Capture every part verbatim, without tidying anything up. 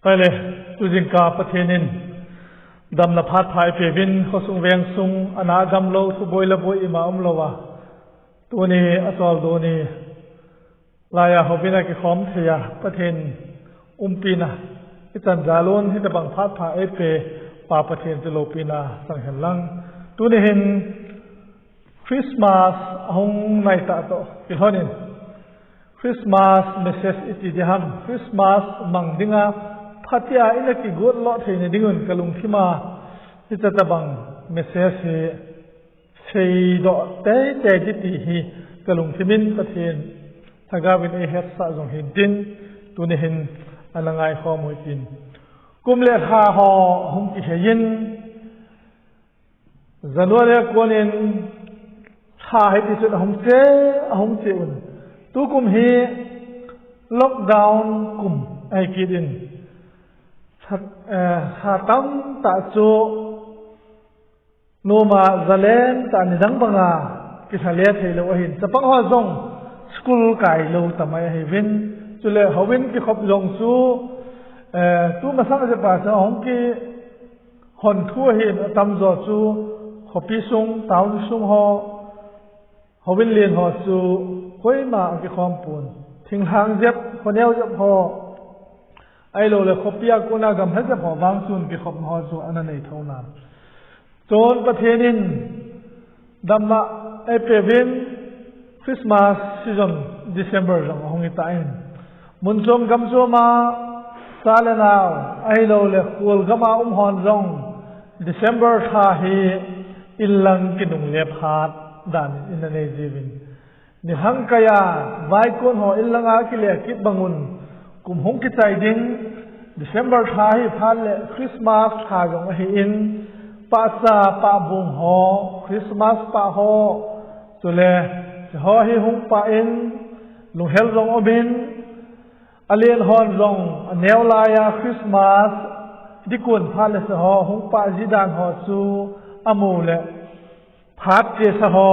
Ahile, tujingkah Pathen in damna phat pha eipeuvin, khosung vengsung, ana gamlou, thuboi laboi ima umlouva, tuni asoldoh ni laiya houin a kikhom theiya Pathen umpina ichan jalun, hitabang phat pha eipe Pa Pathen chu loupina chang hen lang. Tuni hin Christmas ahung naitah toh kilhonin, Christmas message iti diham, Christmas mang dinga phatea ina kigotlo theina dingun kalungthima, hitabang message hi seidoh teitei ding ti hi kalungthimin, Pathen Lhagaovin eihetsah jong hintin, tuni hin ana ngaikhom u hitin. Kum le lha ho hung kiheiyin, January a konin lha hiti chun ahung che, ahung che un. Tukum hi lockdown kum ahi kitin. Lha, eh, lha tamtah chu numa jalen tah nidang banga kilha le theilou ahin. Chapang ho jong school kailou tamai ahiuvin. Chule houin kikhop jong chu, eh, tumasang jep a chu hung ki hon thu ahin, atamjo chu khopi sung, town sung ho, houin len ho chu koima akikhom pon. Thinglhang jep, khoneo jep ho, ahiloule khopia kona gamlha jep ho vang chun kikhopna ho chu ana nei thou nan. Chun Pathen in damna eipeuvin, Christmas season December jong ahung hitan. Mun chom gam choma, cha le nao, ahiloule khol gama um hon jong December lha hi inlang kinungle phat dan in ana nei jiuvin. Nilhang kaiya vaikon ho inlanga kile kit bangun, kum hung kichai ding, December lha hi phat le Christmas lha jong ahin, pahcha pahbung ho, Christmas pah ho, chule, hiche ho hi hung pah in, lunghel jong umin, alen hon jong aneo laiya Christmas dikon phat le hiche ho hung pah ji dan ho chu amu le, phat chesa ho,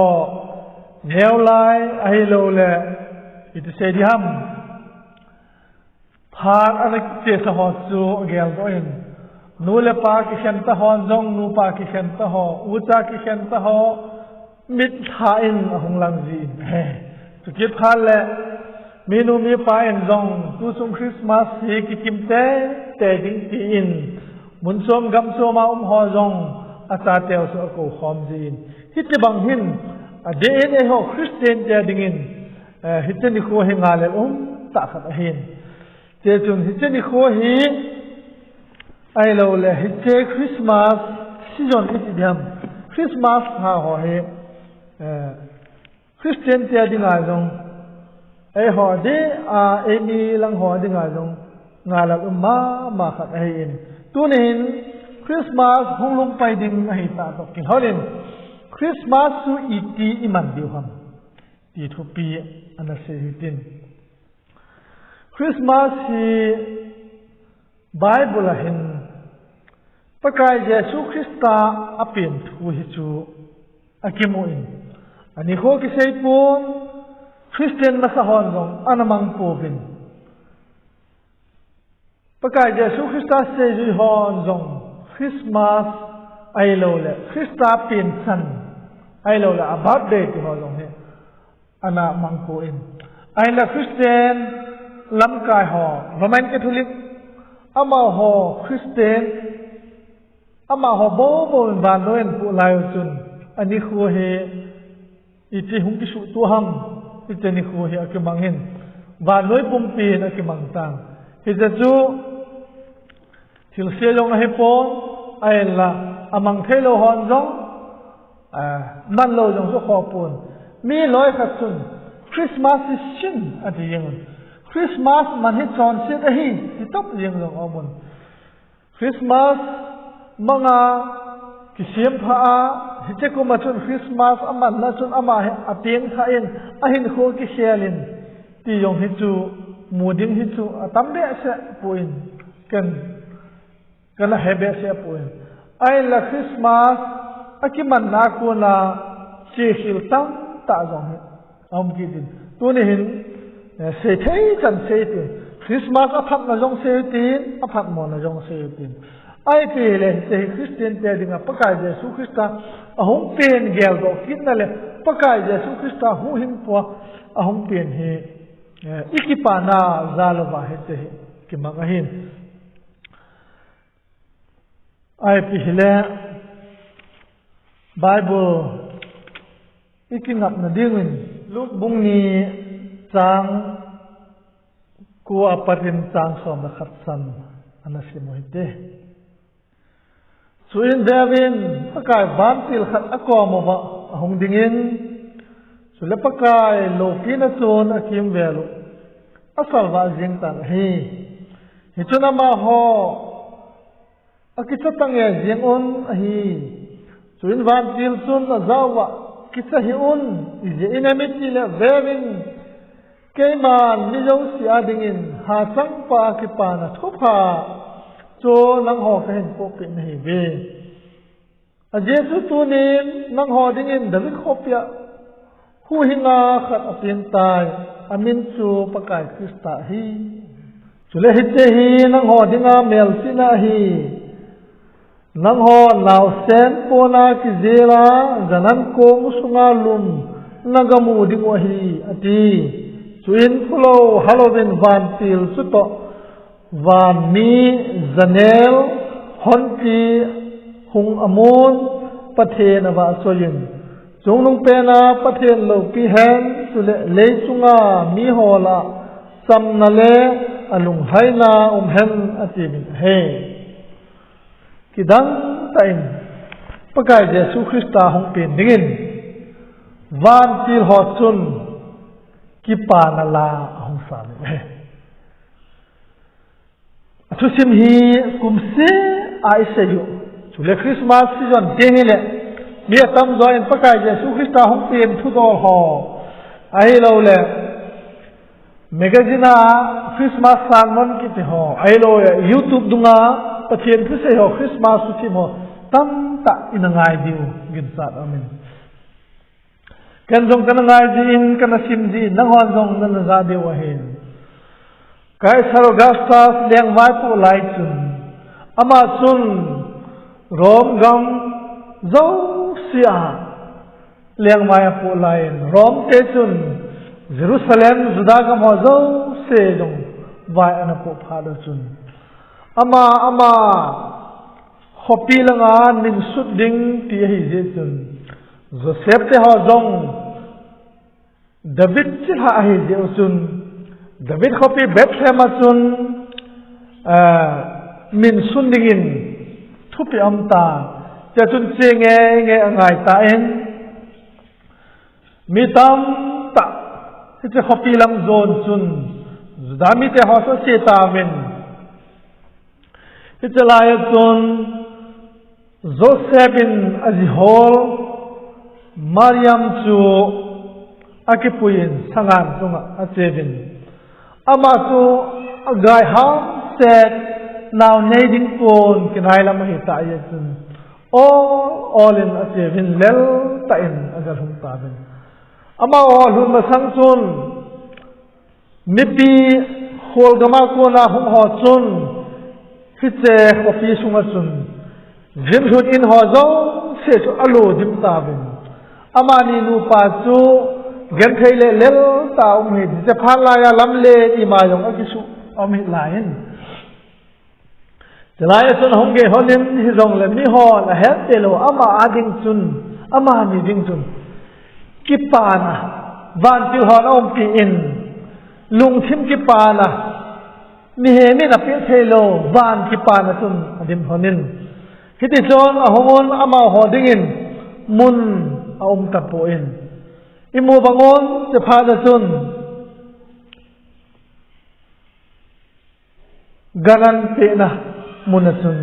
neo lai ahiloule, iti sei diham, phat ana chesa ho chu ageldoh in, nu le pa kikhen ta hon jong, nupa kikhen ta ho, ucha kikhen ta ho, mitlha in ahung lang jin. He, chukit phat le, minu mipa in jong tuchung Christmas hi kikim teitei ding tin, mun chom gam choma um ho jong achateu chu akoukhom jin. Hitibang hin, adeh in eiho Christian te dingin, eh, hiche nikho hi ngalel umtah khat ahin. Hichun hiche nikho hi, ahiloule hiche Christmas season iti diham, Christmas lha ho hi, eh, Christian te dinga jong, eiho deh a, eimi lang ho dinga jong, ngalel um mama khat ahin. Tunin Christmas hung lhung pai ding ahitah toh kilhonin, Christmas chu iti iman diu ham, ti thupi ana sei hitin. Christmas hi Bible a hin Pakai Jesu Christa apen thu hi chu akimun, anikho kisei pon, Christian nasa hon jong ana mang pouvin. Pakai Jesu Christa seijui hon jong Christmas ahiloule Christa pen chan ahiloule a birthday ti ho jong hi ana mang pon. Ahinla Christian lamkai ho, Roman Catholic, amaho Christian, amaho boubou in vannoi ahin poh lai u chun, anikho hi iti hung kisuhtoh ham, hiche nikho hi akimangin, vannoi pumpin akimang tan. Hiche chu thilse jong ahipon, ahinla amang theilou hon jong, ah, manlou jong chu khoh pon. Mi loi khat chun, Christmas is sin, ati jeng un. Christmas man hi chonset ahi, ti top jeng jong aumun. Christmas manga kisempha a, hiche kuma chun Christmas amanna chun ama hi atengtha in, ahinkho kikhel in, ti jong hi chu, mu ding hi chu atam behseh poi, ken kana he behseh poi. Ahinla Christmas akimanna a kona chekhel tamtah jong hi aum kit in. Tuni hin, eh, seithei chan sei tin. Christmas aphatna jong seiyu tin, aphatmona jong seiyu tin. Ahi ti le, hiche hi Christian te dinga Pakai Jesu Christa ahung pen geldoh kitna le, Pakai Jesu Christa huhhingpu a ahung pen hi, eh, i kipana jal uva hiche hi kimang ahin. Ahi ti hile, Bible i kingapna dingin, Luke bung ni chang ko a pat in chang som le khat chan ana sim u hite. Chuin veuvin, Pakai vantil khat akom uva ahung dingin, chule Pakai loupina chun akimvel u, asalvah jeng tan ahi. Hichun amaho akicha tange jeng un ahi. Chuin vantil chun ajah uva, kicha hih un, ijeh inem itile veuvin, keiman mi jouse a dingin hachangpa a kipana thupha chu nangho kahin pohpeh nahiuve. Ajeh chu tunin nangho dingin David khopia huhhinga khat apen tai, amin chu Pakai Christa ahi. Chule hiche hi nangho dinga melchihna ahi. Nangho naosen pona kijela, janan kong sunga lum nagamu dingu ahi, ati. Chuin khulou halouvin vantil chutoh vanmi janel honpi hung amun, Pathen avahchoiyin, chungnungpena Pathen loupi hen, chule leichunga miho lah a chamna le alunghaina um hen, atiuvin ahi. Kidang tah in Pakai Jesu Christa hung pen dingin vantil ho chun kipana la ahung samin ahi. Athusim hi kumseh a isei u, chule Christmas season teng hile mi atamjo in Pakai Jesu Christa hung pen thudol ho, ahiloule magazine a Christmas sermon kiti ho, ahiloule YouTube dunga Pathen thusei ho, Christmas thusim ho tamtah ina ngai diu ginchat aumin, ken jong kana ngai jin, kana sim jin, nanghon jong nana ja diu ahin. Kaisar Augustus lengvai apoh lai chun, ama chun Rome gam jousea lengvai apoh laiyin, Rome te chun Jerusalem, Juda gam ho jouse jong vai ana poh phat u chun, ama, ama khopi langa min sut ding ti ahijeh chun, Joseph te ho jong David chilhah ahijeh u chun, David khopi Bethlehem a chun, ah, min sun dingin thupeh aum tan, chea chun che ngeingei angai tan, mi tamtah hiche khopi lang jon chun Juda mite ho chu ache tauvin, hiche laia chun Joseph in ajihol Mariam chu akipuiyin sangan chunga acheuvin, ama chu agai hamset, nao nei ding pon kinai lam ahitah jeh chun, ol ol in acheuvin, lel tah in agalhung tauvin. Ama ol lhun masang chun, mipi kholgam a kona hung ho chun hiche khopi sunga chun gimlhun in ho jouse chu alo dim tauvin, amani nupa chu genthei le lel tah a um ahi, hiche phat laiya lamlen ima jong akisuh aum hih laiyin, chulaiya chun ahung gei lhonin, hijongle mihon ahet pehlou, ama a ding chun, amani ding chun kipana vantil hon aumpi in, lungthim kipana, mihem in apeh theilou van kipana chun adim lhonin, hitichun ahungun amaho dingin mun aum tapon, imu bangun hiche phat a chun gan an pehna mun a chun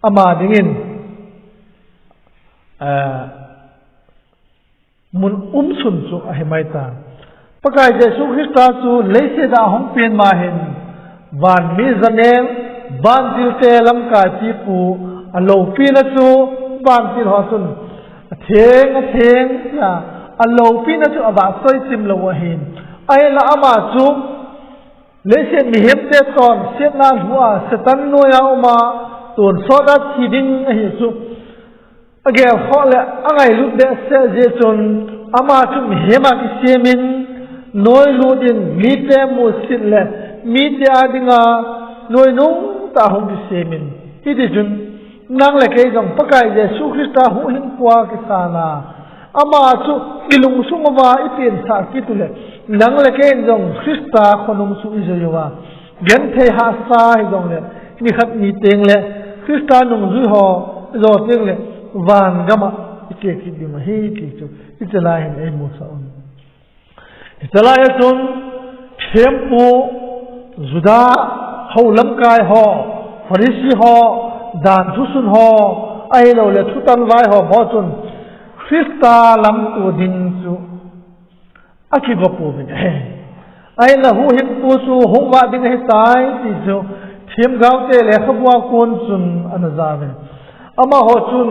ama dingin, ah, mun umsun chu ahi maitan. Pakai Jesu Christa chu leiset a ahung pen ma hin, vanmi janel, vantilte lamkai pipu, aloupina chu vantil ho chun atheng, atheng tia aloupina chu avahchoi chimlou ahin, ahinla ama chu Leiset mihemte tonsotna lhua Satan noiya uma tonsot a thi ding ahi chu, agelkhoh le angailut behseh jeh chun, ama chu mihem a kisemin, noilut in mite musit le mite a dinga noinung tah hung kisemin, hiti chun nang le kei jong Pakai Jesu Christa huhhingpu a kisana, ama chu ilungsung uva ipinsah kit u le, nang le kei jong Christa khonung chu ijui uva, genthei hahsa hijongle, nikhat ni tengle Christa nungjui ho ijo tengle, van gam a iche kit ding ahi ti chu hiche lai hin eimusah un. Hiche lai a chun thempu Juda ho lamkai ho, Pharisee ho, dan thusun ho, ahiloule thutan vai ho, ho chun Christa lamto ding chu akigo pouvin ahi. Ahinla huhhingpu chu hung vah ding ahitai ti chu themgaote lekhabua kon chun ana jauvin. Amaho chun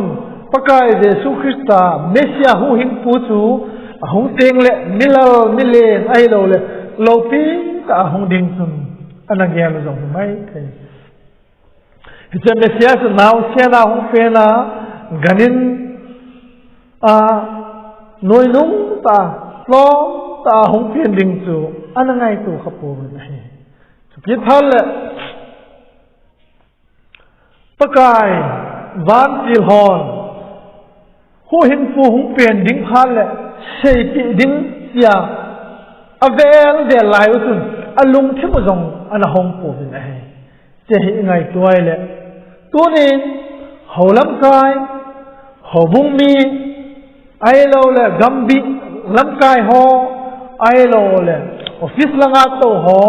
Pakai Jesu Christa Messiah huhhingpu chu ahung tengle milal milen ahiloule loupi tah a hung ding chun ana gel u jong hi maithei. Hiche Messiah chu naosen a hung pen a, gan in a, noinung tah, lom tah a hung pen ding chu ana ngaito kha pouvin ahi. Chukit phat le Pakai vantil hon huhhingpu hung pen ding phat le seipeh ding tia avel vel lai u chun alungthim u jong ana hong pouvin ahi. Hiche hi ingaito le, tunin hou lamkai, houbung mi, ahiloule gambi lamkai ho, ahiloule office langa tou ho,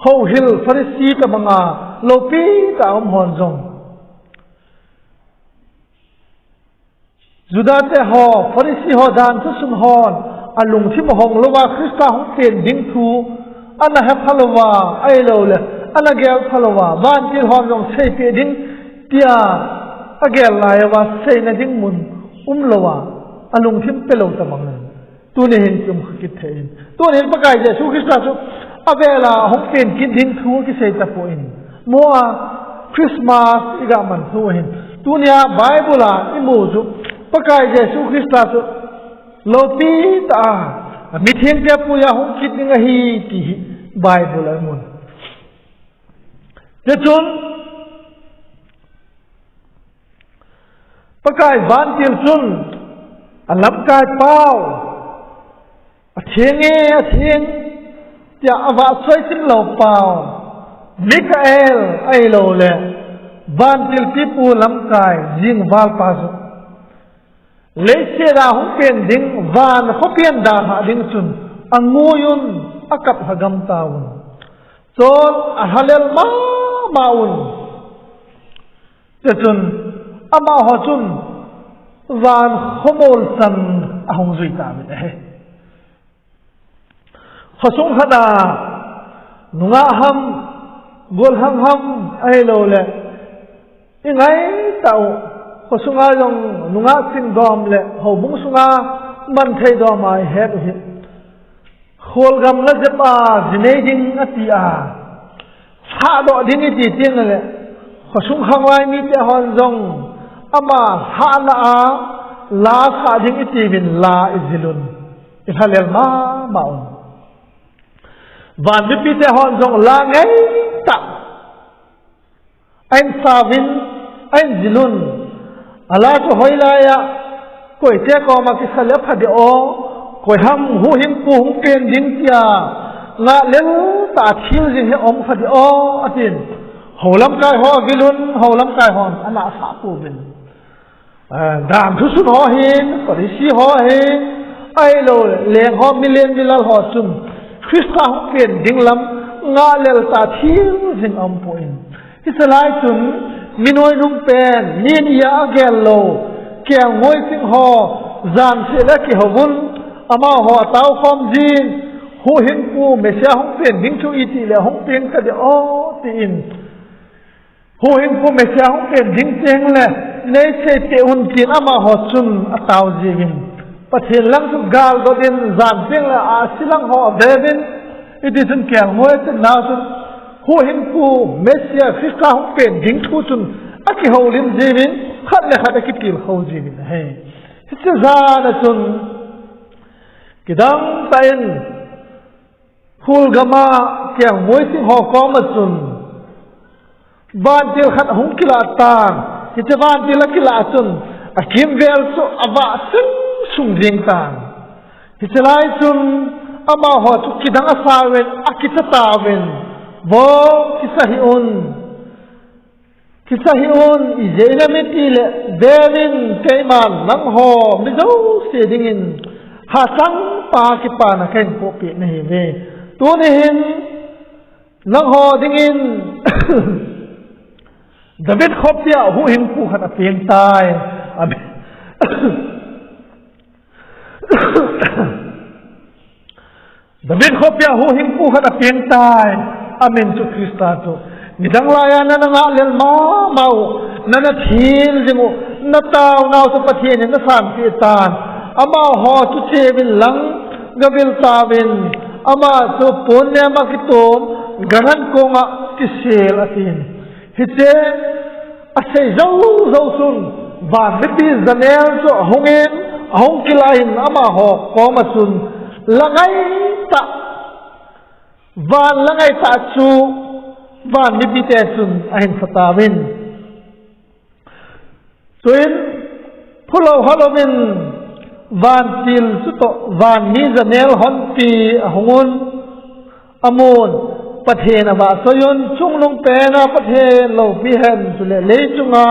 houhil Pharisee tobanga loupi tah a um hon jong, Judate ho, Pharisee ho, dan thusun hon alungthim ahong louva Christa hung pen ding thu ana hepha louva, ahiloule ana gelpha louva, vantil hon jong seipeh ding tia agel lai uva seina ding mun umlouva alungthim pelou tobangin tuni hin kium kha kit thei in. Tuni hin Pakai Jesu Christa chu avel a hung pen kit ding thu kisei tapoi. Mo a Christmas iga man thu hin, tunia Bible a imu chu Pakai Jesu Christa chu loupi tah a mithengte puiya hung kit ding ahi ti hi Bible a imun. Tichun Pakai vantil chun alamkai pau, atheng e, atheng, tia avahchoi chim lou pau, Michael ahiloule vantil pipu lamkai jingvalpa chu leiset a hung pen ding van khopi a dalhah ding chun angui un, akap lhagam tauvin. Chule alhalel mama un. Tichun amaho chun van khomol chan ahung jui tauvin ahi. Khosung khat a nungah ham, golhang ham ahiloule ingaitah u, khosunga jong nungah chingdom le houbung sunga manthei dom a ihet u hi, kholgam la jep a jinei ding ati a, sahdoh ding iti tengle khosung khanglai mite hon jong ama sahna a la sah ding itiuvin la ijil un, ilhalel mama un. Van mipite hon jong la ngeitah ahin sauvin, ahin jil un. Ala chu hoilai a koite koma kisa le pha dih o, koiham huhhingpu hung pen ding tia ngahlel tah a thil jing hi um pha dih o, atin. Hou lamkai ho avil un, hou lamkai hon anahsah pouvin. Dan thusun ho hin, Pharisee ho hin, ahiloule leng ho, milen milal ho chun Christa hung pen ding lam ngahlel tah thil jing aumpoi. Hiche lai chun mi noinung pen, mi nia agel lou, kelngoi ching ho, jan seh le kihouvun, amaho ataokhom jin, huhhingpu Messiah hung pen ding chu itile hung peng tadeh o, tin. Huhhingpu Messiah hung pen ding tengle neiseipeh un tin amaho chun atao jiuvin, Pathen lang chu galdoh in jan tengle ahsi lang ho aveuvin, Hiti chun kelngoi atinau chun, huhhingpu Messiah Christa hung pen ding thu chun akihoulim jiuvin, khat le khat akitilkhou jiuvin ahi. Hiche jan a chun, kidang tah in, khul gam a kelngoi ching ho koma chun, vantil khat ahung kilah tan, hiche vantil akilah chun, akimvel chu avah sung sung jeng tan. Hiche lai chun, amaho chu kidang asauvin, akicha tauvin, Vo, kisa hih un, kisa hih un, ijeh inem itile, veuvin, keiman nangho mi jouse dingin, hachangpa kipana kahin pohpeh nahiuve. Tuni hin, nangho dingin, David khopia huhhingpu khat apeng tai. Amen. David khopia huhhingpu khat apeng tai. Amin chu Christa chu. Nidang laiya nana ngahlel mama u, nana thil jing u, nataonau chu Pathen in nasanpeh tan. Amaho chu cheuvin lang, gavil tauvin. Ama chu pon nema kitom, ganhing konga kisel atin. Hiche asei jou jou chun, van mipi janel chu ahungin, ahung kilah in amaho koma chun, la ngaitah, van la ngaitah chu, van mipite chun ahin sa tauvin. Chuin, phulou halouvin, vantil chutoh, van mi janel honpi ahungun, amun, Pathen avahchoiyun, chungnung pena Pathen loupi hen, chule leichunga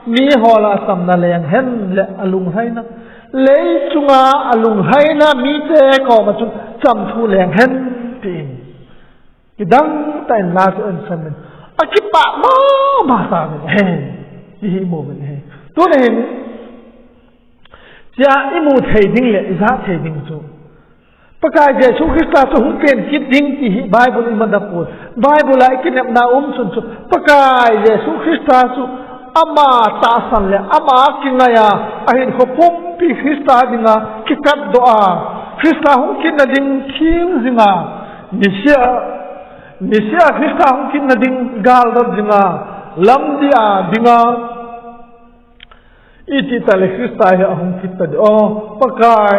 miho lah a chamna leng hen le alunglhaina, leichunga alunglhaina mite koma chun chamthu leng hen, tin. Kidang tah in la chu ahin samin, akipah mama tauvin ahi. Hihi imu uvin ahi. Tuni hin, hichea imu thei ding le ija thei ding chu, Pakai Jesu Christa chu hung pen kit ding ti hi Bible in imanpoi. Bible a ikinepna um chun chu, Pakai Jesu Christa chu ama tahsan le ama kingaiya, ahinkho pumpi Christa dinga kikatdoh a, Christa hung kitna ding thil jinga, nisea, nisea Christa hung kitna ding galdot jinga, lamdih a dinga, iti tale Christa hi ahung kit tading. O Pakai,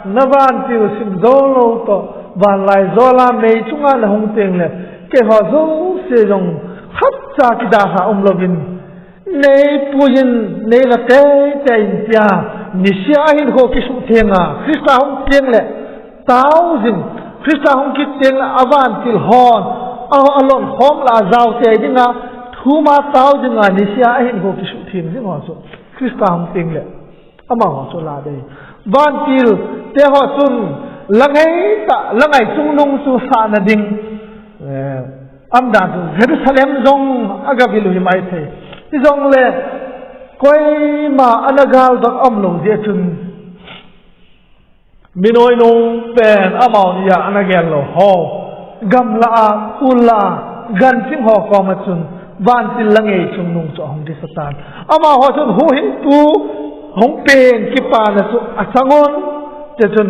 na vantil sim jou lou toh, vanlaijol a mei chunga nahung tengle, keiho jouse jong khatcha kidalha umlouvin, neipuiyin, neila teitei in tia, nisea ahinkho kisuhtheng a, Christa hung tengle, tao jing, Christa hung kit tengle avantil hon, a, alonkhom lah a jaotei dinga, thuma tao jinga, nisea ahinkho kisuhtheng jing ho chu, Christa hung tengle, amaho chu la dei. Vantil teho chun, la ngaitah, la ngai chungnung chu sahna ding, eh, umdan chu Jerusalem jong agavil u himaithei. Hijongle, koima ana galdot umlou jeh chun, mi noinung pen amaho nia ana gel lou ho, gamla a, khul la a, ganching ho koma chun, vantil la ngai chungnung chu ahung kisa tan. Amaho chun huhhingpu hung pen kipana chu achangun, chuchun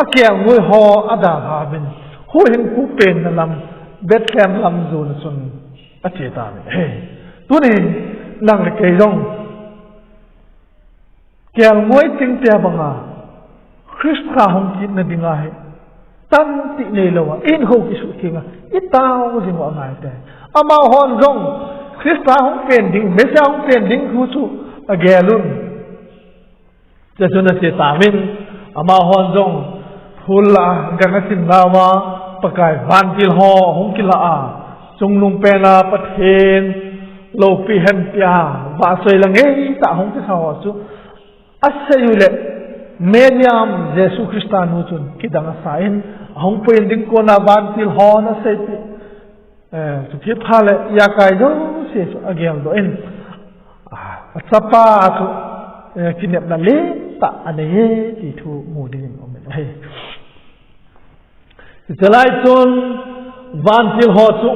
akelngoi ho adalhauvin, huhhingpu penna lam, Bethlehem lam jona chun ache tauvin ahi. Tuni nang le kei jong, kelngoi chingte banga, Christa hung kitna dinga hi, tamtah neilouva, ahinkho kisuhtheng a, itao jing u angaite. Amahon jong, Christa hung pen ding, Messiah hung pen ding thu chu agelun. Chuchun ache tauvin, amahon jong, khul la a, gan asim nauva, Pakai vantil ho hung kilah a, chungnung pena Pathen loupi hen tia, vahchoi la ngaitah hung kisa ho chu, asei u le, Mariam Jesu Christa nu chun kidang asan, ahung puiyin ding kona vantil hon aseipeh, eh, chuti phat le, ijakai jouse chu ageldoh in, ah, achapa chu, eh, kinepna lentah anei e ti thu mu dingin aumin ahi. Hiche lai chun vantil ho chu,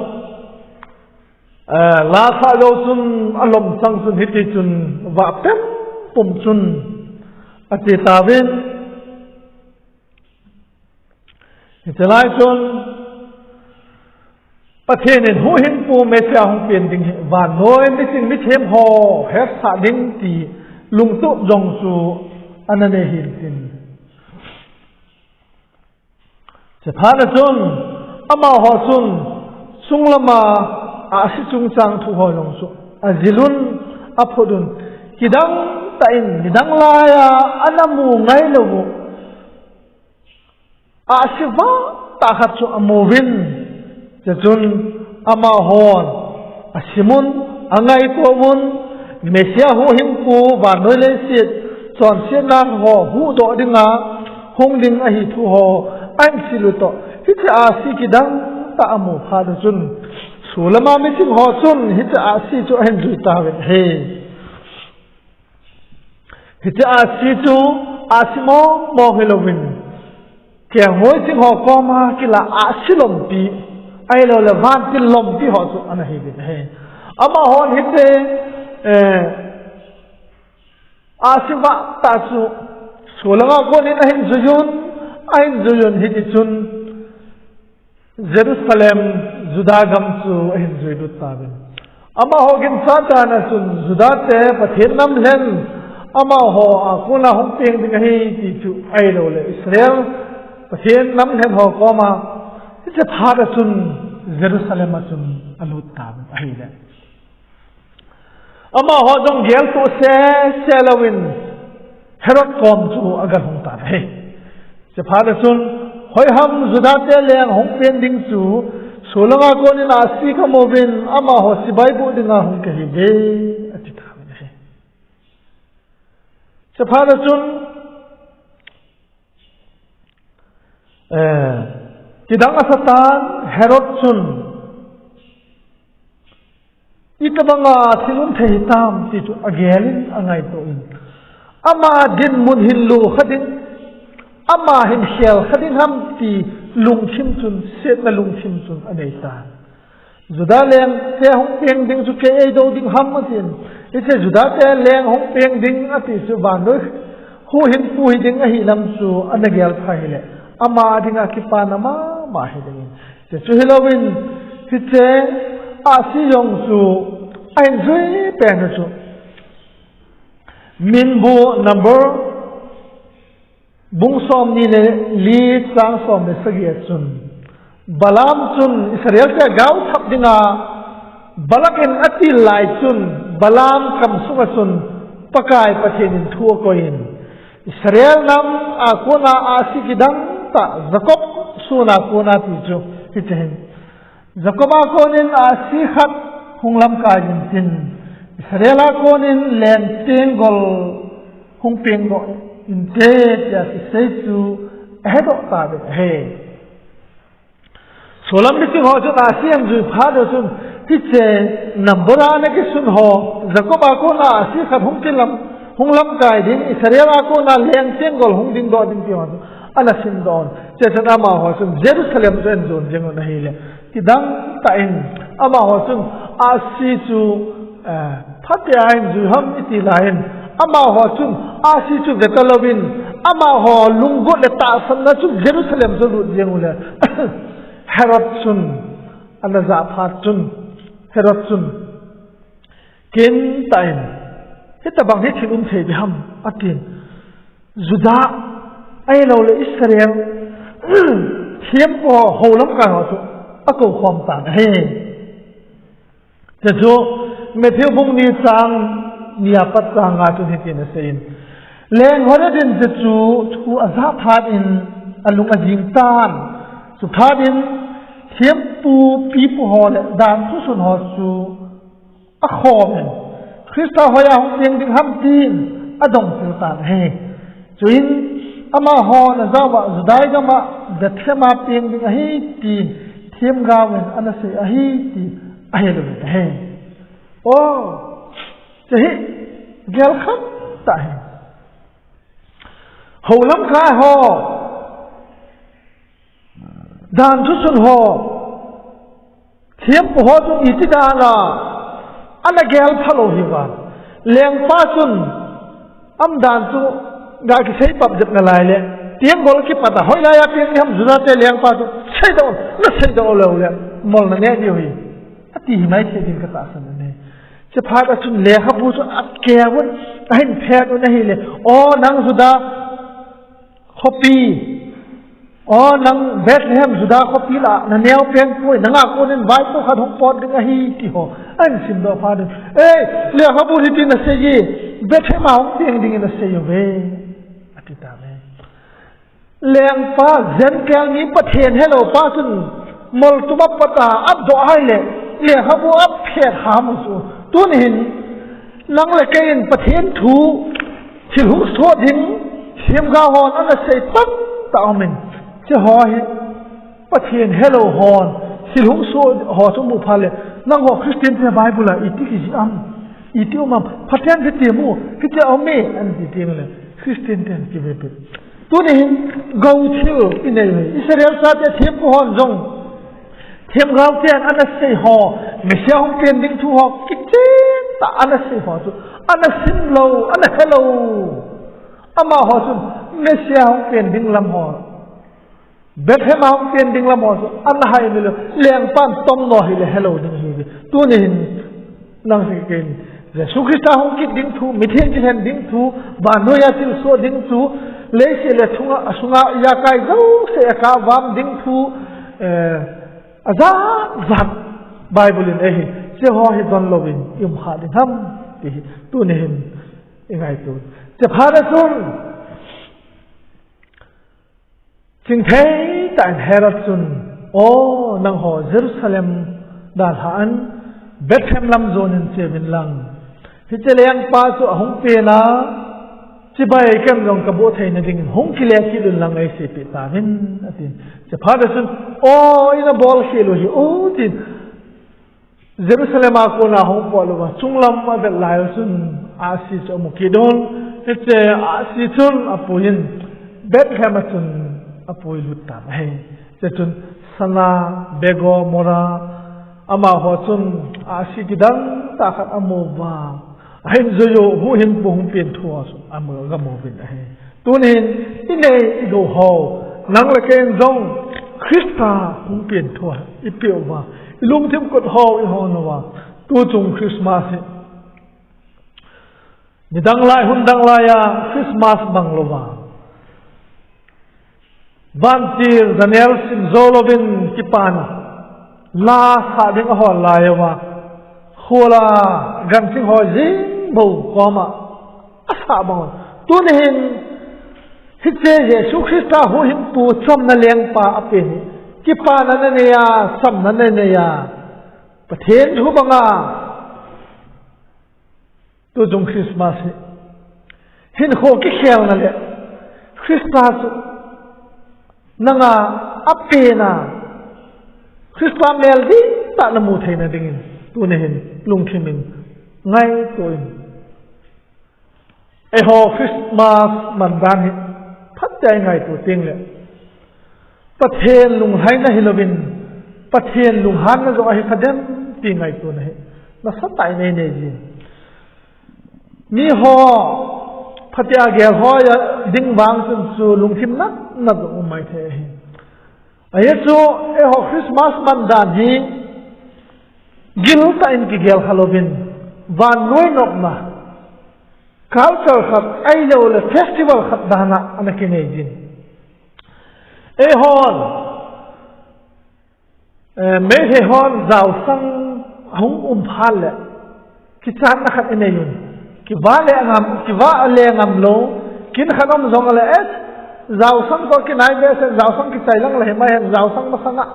eh, la sah jou chun alom chang chun hiti chun vah pempum chun ache tauvin. Hiche lai chun Pathen in huhhingpu Messiah hung pen ding hi vannoi miching mithem ho hetsah ding ti lungtup jong chu ana nei hintin. Chuphat a chun, amaho chun, chunglama ahsi chungchang thu ho jong chu ajilun, aphutun, kidang tah in, midang laiya ana mu ngailou u ahsi vah tah khat chu amuvin, chuchun amahon asimun, angaitouvun, Messiah huhhingpu vannoi leiset chonsetna ho huhdoh dinga hung ding ahi thu ho ahin siltoh. Hiche ahsi kidang tah amu phat a chun, solama miching ho chun hiche ahsi chu ahin jui tauvin ahi. Hiche ahsi chu ahsi mong mong hilouvin, kelngoi ching ho koma kila ahsi lompi, ahilouleh vantil lompi ho chu ana hiuvin ahi. Amahon hiche, eh, ahsi vah tah chu solanga konin ahin juiyun, ahin juiyun hitichun Jerusalem, Juda gam chu ahin juilut tauvin. Amaho ginchat dan a chun Juda te Pathen nam lhen amaho a kona hung peng ding ahi ti chu ahilouleh Israel Pathen nam lhen ho koma, hiche phat a chun Jerusalem a chun alut tauvin ahile. Amaho jong geltoh sese louvin Herod kom chu aga lhung tan ahi. Chuphat a chun, hoiham Juda te leng hung peng ding chu, solanga konin ahsi kamuvin, amaho sibai buh dinga hung kahiuve, ati tauvin ahi. Chuphat a chun, eh, kidang asatan Herod chun, itobanga thil um thei hitam ti chu agelin angaitoh in, ama dinmun hin lo kha ding, ama hin khel kha ding ham ti lungthim chun, setna lungthim chun anei tan. Juda leng te hung peng ding chu kei eidoh ding ham atin. Hiche Juda te leng hung peng ding ati chu vannoi huhhingpu hiding ahi lam chu ana gel pha hile, ama dinga kipana mama hiding in. Hiche chu hilouvin, hiche ahsi jong chu ahin jui pen u chu Minbu number bung somni le li chang som le sagi a chun, Balaam chun Israel te gaothap dinga Balak in atil lai chun, Balaam kamsunga chun Pakai Pathen in thu akoiyin, Israel nam a kona ahsi kidang tah Jacob sun a kona ti chu hiche hin. Jacob a konin ahsi khat hung lamkai intin, Israel a konin leng tenggol hung pengdoh inte tia kisei chu ahedoh tauvin ahi. Solam miching ho chun ahsi ahin jui phat a chun, hiche number a ana kisun ho, Jacob a kona ahsi khat hung kilam, hung lamkai ding, Israel a kona leng tenggol hung dingdoh ding ti ho chu ana simdoh un. Hiche chun amaho chun Jerusalem chu ahin jon jeng un ahile, kidang tah in, amaho chun ahsi chu, eh, phatea ahin jui ham iti laiyin, amaho chun ahsi chu veta louvin, amaho lunggot le tahsanna chu Jerusalem chu alut jeng u le, Herod chun ana jah phat chun, Herod chun kintah in, hitobang hi thil um thei ding ham atin, Juda ahilouleh Israel thempu ho, hou lamkai ho chu akou khom tan ahi. Hiche chu Matthew bung ni chang ni a pat chang nga chun hitin aseiyin, leng Herod in hiche chu thu ajah phat in alung ajing tan. Chuphat in thempu pipu ho le danthu sun ho chu akhom in, Christa hoiya hung peng ding ham tin adong chil tan ahi. Chuin amahon ajah uva Judai gam a Bethlehem a peng ding ahi tin themgao in ana sei ahi ti ahil uvin ahi. O, hiche hi gelkham tah ahi. Hou lamkai ho, danthu sun ho, thempu ho chun iti dan a ana gel phalou hiuva, lengpa chun umdan chu ga kisei pap jep nalai le, tenggol kipat a hoilaiya peng ding ham Judate lengpa chu seidoh, naseidoh lou le, mol naneh diu ahi, ati himai thei ding katahsan ahi. Chephat a chun lekhabu chu akeh un, ahin phet un ahile, O nang Juda khopi, O nang Bethlehem Juda khopi lah a naneo pengpoi, nanga konin vaipo khat hung pot ding ahi, ti ho ahin simdoh phat in, Ei, lekhabu hitin asei e, Bethlehem a hung peng dingin asei uve, ati tauve. Lengpa, Gentile mi Pathen helou pa chun moltum apot a, adoh ahile, lekhabu aphet ham chu. Tuni hin, nang le kei in Pathen thu, thil hung soh ding, themgao hon ana sei tamtah aumin. Hiche ho hi, Pathen helou hon, thil hung soh ho chu mu phat le, nangho Christian te Bible a iti kijih am, iti um am, Pathen kiti mu, kiti um e, ahin ti teng le, Christian ten kivepi. Tuni hin, gou thil inei u hi, Israel chate thempu hon jong, themgao ten ana sei ho, Messiah hung pen ding thu ho, kichentah ana sei ho chu, ana simlou, ana helou. Amaho chun, Messiah hung pen ding lam ho, Bethlehem a hung pen ding lam ho chu, ana hai mi lou, lengpan tomno hile helou ding ahi. Tuni hin, nang le kei in, Jesu Christa hung kit ding thu, mithi kilhen ding thu, vannoiya thilsoh ding thu, leiset le chunga, asunga ijakai jouse akap vam ding thu, eh, ajat jat Bible in eihin, hiche ho hi donlouvin i um kha ding ham, ti hi, tuni hin, ingaito. Hiche phat a chun, chingthei tah in Herod chun, O, nangho Jerusalem dalhan, Bethlehem lam jonin cheuvin lang, hiche lengpa chu ahung pen a, chibai ken jong kaboh theina dingin hung kile kit un lang eiseipeh tauvin, ati. Hiche phat a chun, O, ina bolkhel u hi, O, tin, Jerusalem a kona hung pot louva, chunglam avet lai u chun, ahsi chu amu kit un, hiche ahsi chun apuiyin, Bethlehem a chun apuilut tan ahi. Hiche chun sana, bego, mora, amaho chun ahsi kidang tah khat amu uva, ahin jui u, huhhingpu hung pen thu ho chu amu, agamu uvin ahi. Tunin, inei igou ho, nang le kei in jong, Christa hung pen thu ipeh uva, ilungthim kot ho ihon uva, tuchung Christmas hi, nidang lai, hun dang laiya, Christmas mang louva, vantil janel sim jou louvin kipana la sah ding ahol lai uva, khola ganching ho jing bou koma asah bang un. Tuni hin, hiche Jesu Christa huhhingpu chamna lengpa apen hi, kipana nanei a, chamna nanei a, Pathen thu banga, tuchung Christmas hi, hinkho kikhelna le, Christa chu, nanga apen a, Christa mel dihtah namu theina dingin, tuni hin, lungthim in, ngaito in. Eiho Christmas man dan hi, phatah in ngaito teng le, Pathen lunglhaina hilouvin, Pathen lunghanna jong ahi kha dem ti ngaitona hi, nasatah in einei jin. Miho, phatah a gel hoi a ding vang chun chu lungthim natna jong um maithei ahi. Ajeh chu, eiho Christmas man dan hi, giltah in kigel kha louvin, vannoi nopna, culture khat, ahiloule festival khat dan a ana kinei jin. Eihon, eh, Meitei hon jaosang ahung um phat le, kichatna khat inei un. Kivah le ngam, kivah le ngam lou, kin khat um jong le, eh, jaosang toh kinai behseh, jaosang kichai lang le himai hen, jaosang masanga,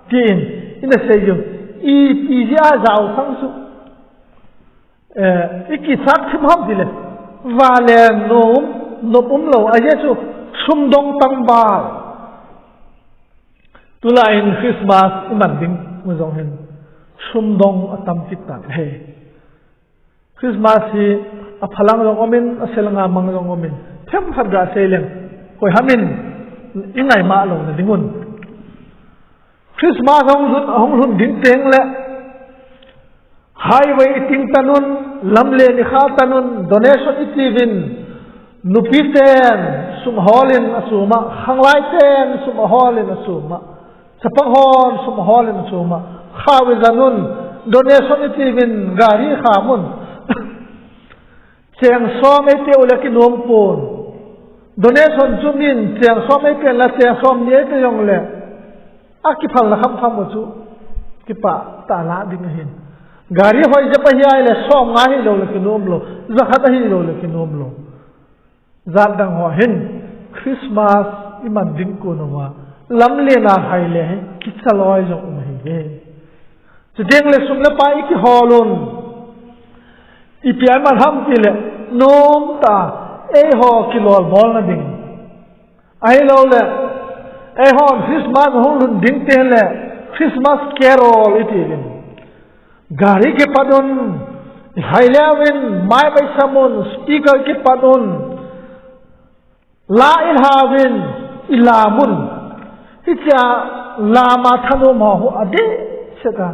tin, ina sei un. Ipi jeh a jaosang chu, eh, ikichat thim ham tile, vah le nop, nop um lou, ajeh chu, sumdong tangbal. Tulai in Christmas iman ding u jong hin, sumdong atam kit tan ahi. Christmas hi aphalang jong umin, aselanga mang jong umin, themkhat gasei leng, koiham in ingaimah louna dingun. Christmas ahung lhun, ahung lhun ding teng le, highway iting tan un, lamlen ikha tan un, donation itiuvin, nupiten sum aholin asum a, khanglai ten sum aholin asum a, chapang hon sum aholin asum a, Khau ijan un, donation itiuvin gari khamun. Cheng som eipeh u le kinom pon. Donation chu min cheng som eipeh la cheng som ni eipeh jongle, akiphalna khamkham u chu kipah tah a la ding ahin. Gari hoi jep ahi ahile som nga hilou le kinom lou, jakhat ahilou le kinom lou. Jat dang ho hin Christmas iman ding kon uva, lamlen a hai le hin kicha loi jong um ahi ve. Chuteng le sum le pai ikihol un. Ipi a iman ham tile, nomtah a eiho kilolmolna ding, ahilouleh eihon Christmas hung lhun ding teng le Christmas carol itiuvin, gari kipat un, ilhai leuvin, mai mai sam un, speaker kipat un, la ilhauvin, ilam un. Hichea lam a thanom ho hi adehset a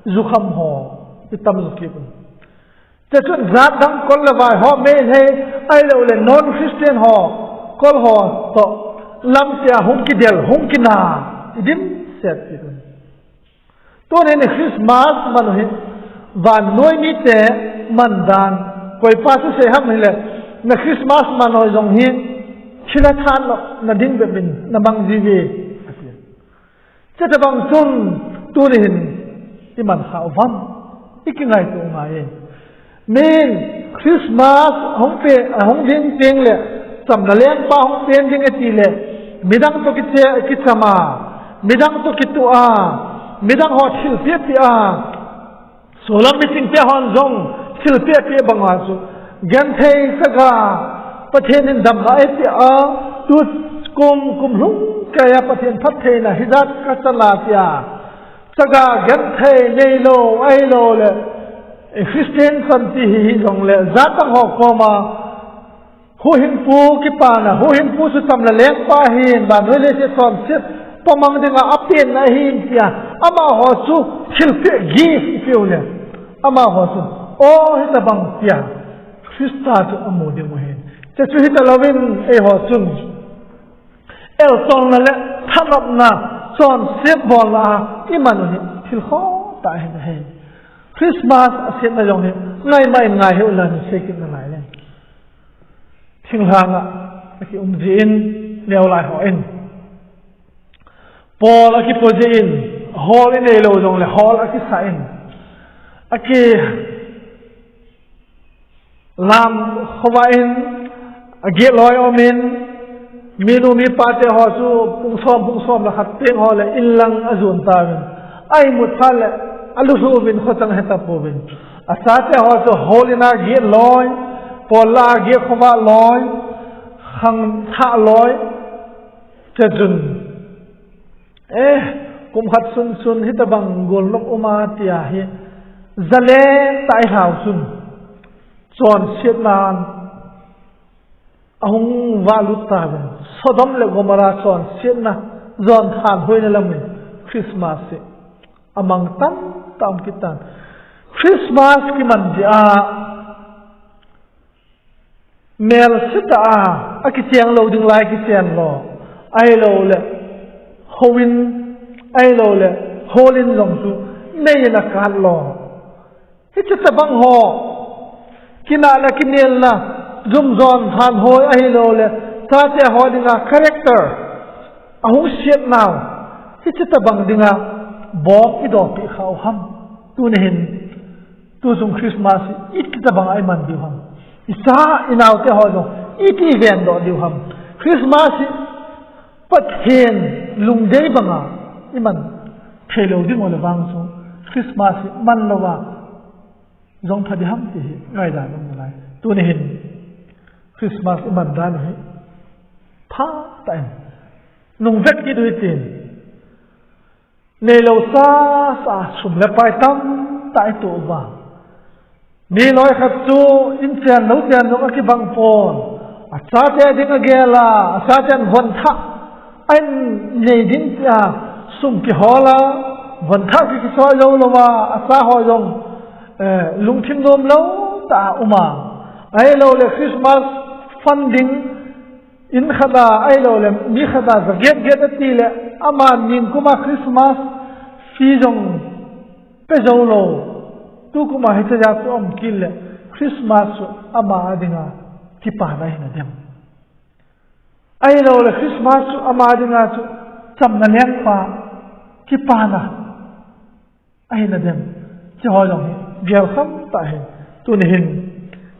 jukham ho itam ju kit un. Chuchun jat dang kol le vai ho, Meitei, ahiloule non-Christian ho, kol ho toh lamseh a hung kidel, hung kina, idimset kit un. Tunin Christmas man u hi vannoi mite man dan, koipa thusei ham hile, na Christmas man u jong hi thilha thanna ding bepin na mang jiuve, ati. Chuti bang chun tuni hin iman khah uvam, ikingaito u ngai e. Min Christmas hung pe, hung ding teng le, chamna lengpa hung pen ding ati le, midang toh kiche, kicham a, midang toh kituh a, midang ho thilpeh peh a, solam miching te hon jong thilpeh peh banga chu, genthei chaga, Pathen in damna eipeh a, tukum, kum lhung keiya Pathen phattheina hijat kachana tia, chaga genthei neilou, ahiloule Christian chan ti hi hijongle, jat dang ho koma, huhhingpu kipana, huhhingpu chu chamna lengpa ahin, vannoi leiset chonset pamang dinga apenna ahin tia, amaho chu thilpeh gift ipeule, amaho chu, o, hitobang tia Christa chu amu ding u ahin. Chuche chu hitalouvin eiho chun eltolna le thanopna, chonset bolna a iman u hi thil khoh tah ahi. Christmas asetna jong hi ngaimai in ngai hih ulang, sei kit nalai le. Thinglhanga akium jin, neolai hon pol akipo jin, hol ineilou jongle hol akisah in, aki lam khovah in, agetloi umin, minu mipa te ho chu pung som, pung som le khat teng ho le inlang ajon tauvin, aimut phat le alulhu uvin, khochang hetapouvin, achate ho chu hol in a getloi, pol la a get khovah loi, khangthah loi, chuchun, eh, kum khat sunsun hitobang golnop uma tia hi jaleng tah a ilhau chun, chonsetnan ahung vahlut tauvin, Sodom le Gomorrah chonsetna, jon thanhoina lamin Christmas hi amang tamtah um kit tan. Christmas kiman jeh a, melse tah a, akicheng lou ding lai kichen lo, ahiloule houin, ahiloule holin jong chu mei in akat lo. Hiche tobang ho, kinah le kinelna, jum jon thanhoi ahiloule chate ho dinga character ahung set nau, hiche tobang dinga bom idopeh khah u ham? Tuni hin, tuchung Christmas hi iti tobanga iman diu ham? Icha inaote ho jong iti ivendoh diu ham? Christmas hi Pathen lungdei banga iman theilou ding u le vang chu, Christmas hi manlouva jong pha ding ham ti hi ngaidan um nalai. Tuni hin Christmas iman dan u hi phatah in nungvet kit u hitin, neilou sasa sum le pai tamtah itoh uva, mi loi khat chu inchen louchen jong akibang pon, achate ding agel a, achaten von thah ahin nei ding tia sum kihol a, von thah ki, kisoi jou louva, achaho jong, eh, lungthim nomlou tah a um a, ahiloule Christmas fund ding, in khat a ahiloule mi khat a jaget get atile, ama ningkuma Christmas fee jong pe jou lou. Tukum a hiche jeh chu um kit le Christmas chu ama a dinga kipana ahi nadem. Ahilouleh Christmas chu ama dinga chu chamna lengpa kipana ahi nadem. Hiche ho jong hi gel kham tah ahi. Tuni hin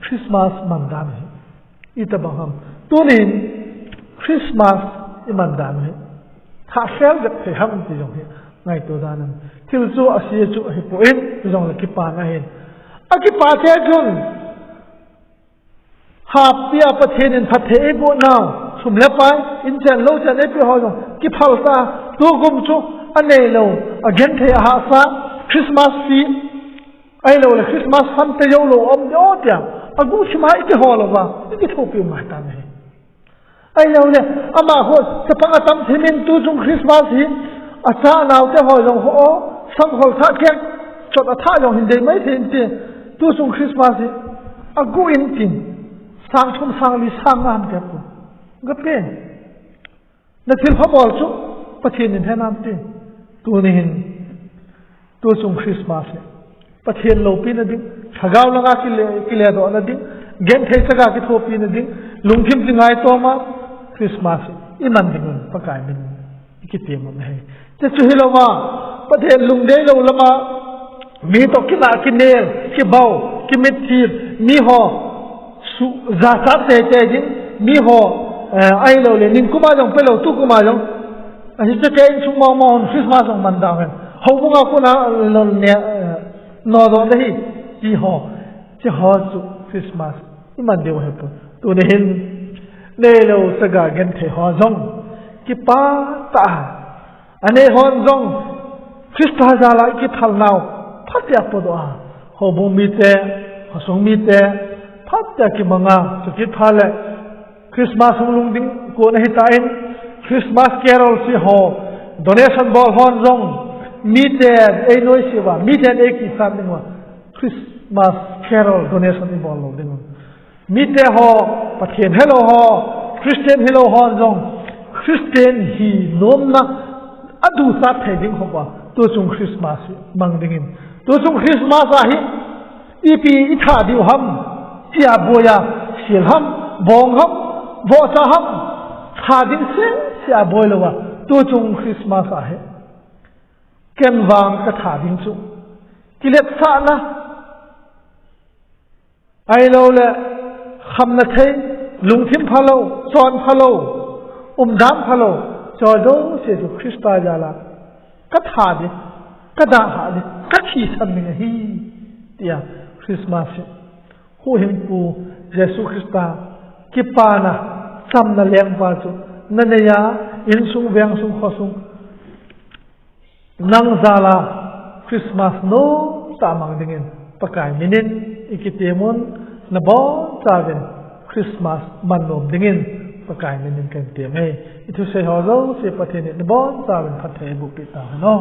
Christmas man dan hi itobang ham? Tuni hin Christmas i man dan hi thahkhel vet thei ham ti jong hi ngaito dan ahi. Thil chu asia chu ahipoi, hijongle kipana ahi. Akipa te chun Happy a Pathen in phatthei eiboh nau, sum le pai, in chen lou chen eipe ho jong kiphal ta, tukum chu aneilou, agenthei ahahsa, Christmas fete, ahilouleh Christmas fun te jou lou um ding o tia, aguh thim a ikihol uva, ikithopi u ngai tan ahi. Ahilouleh, ama ho, chapang atam thim in tuchung Christmas hi, acha nau te ho jong ho, samkhol thah keng, chot athah jong hin dei mai thei inte, tuchung Christmas hi, aguh in tin, sang thum, sang li, sang nga ham te pu. Gapen. Na thilpha bol chu, Pathen in he nam tin. Tuni hin, tuchung Christmas hi Pathen loupina ding, lhagao langa kile, kiledohna ding, genthei chaga kithopina ding, lungthim kingaitoma Christmas hi iman dingin Pakai min in ikitem u ahi. Hiche chu hilouva, Pathen lungdeilou lama, mi toh kinah kinel, kibau, kimitthip, mi ho, su, jachat teitei ding, mi ho, eh, ahilouleh, nikum a jong pelou, tukum a jong. Ahi, hiche insung mong mong Christmas jong man dan hen. Houbung a kona lol ne, eh, nodoh na hi, ti ho. Hiche ho chu Christmas iman diu ahipoi. Tuni hin, neilou chaga genthei ho jong kipa tah a. Anei hon jong Christa jal a ikithal nau phatea podoh a, houbung mite, khosung mite phatea kimang a, chukit phat le Christmas hung lhung ding kon ahitan, Christmas carol sei ho, donation bol hon jong miten einoise uva, miten eikisat ding uva, Christmas carol donation ibol lou ding u. Mite ho, Pathen helou ho, Christian hilou hon jong, Christian hi nomna aduchat thei ding ho uva, tuchung Christmas hi mang dingin. Tuchung Christmas a hi, ipi itha diu ham, tia boi a, sil ham, bong ham, vohcha ham, tha ding sese a boi louva, tuchung Christmas a hi. Ken vang katha ding chu, kiletsahna, ahilouleh, khamna thei, lungthim phalou, chon phalou, umdan phalou, choi jouse chu Christa jal a katha ding, kadalhah ding, kathisan ding ahi, tia Christmas hi huhhingpu Jesu Christa kipana, chamna lengpa chu nanei a, insung, vengsung, khosung, nang jal a Christmas nomtah mang dingin Pakai min in ikitem un, nabonchauvin Christmas man nom dingin Pakai min in kahin tem e. Ithusei ho jouse Pathen in nabonchauvin phatthei eiboh peh tauhen o.